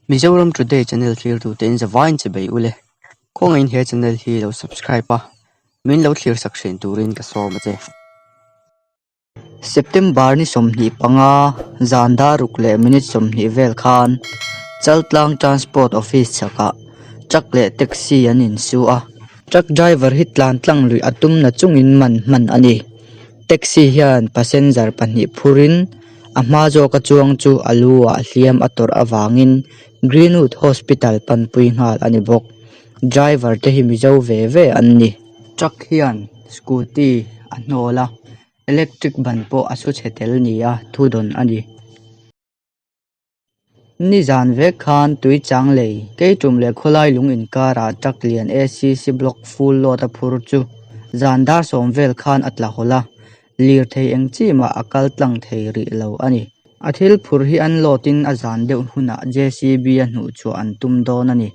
Mizoram Today channel thlirtute in zavaiin che bei ule. Khawngaihin he channel hi lo subscribe a, min lo thlir sak thin turin ka sawm a che. September ni 25, zan dar ruk leh minute 20 vel khan Chaltlang Transport Office chhakah truck leh taxi an insu a. Truck driver hi tlan tlang luih a tum na chungin man hman a ni. Taxi hian passenger pahnih phurin a hma zawka chuang chu a lu ah hliam a tawrh avangin Greenwood Hospital panpui nghal a ni bawk. Driver te hi Mizo ve ve an ni. Truck hian scooty a hnawl a, electric ban pawh a su chhe tel nia thudawn a ni. Nizan vek khan Tuichang lei Keitum leh khawlai lung inkarah truck lian ACC block full load a phur chu zan dar sawm vel khan a tla hawlh a, lirthei eng chi mah a kal tlang thei rih lo a ni. A thil phur hi an load in a zan deuh hunah JCB a hnuhchhuah an tum dawn a ni.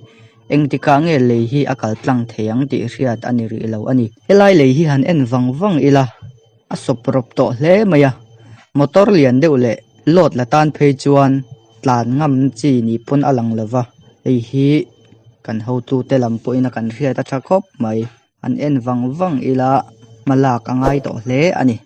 Engtikah nge lei hi a kal tlang thei ang tih hriat a ni rih lo a ni. Helai lei hi han en vang vang ila. A sawp rawp tawh hle mai a, motor lian deuh leh load la tan phei chuan tlan ngam chi ni pawn a lang lova, hei hi kan hotute lam pawhin a kan hriat a tha khawp mai, an en vang vang ila hma lak a ngai tawh hle a ni.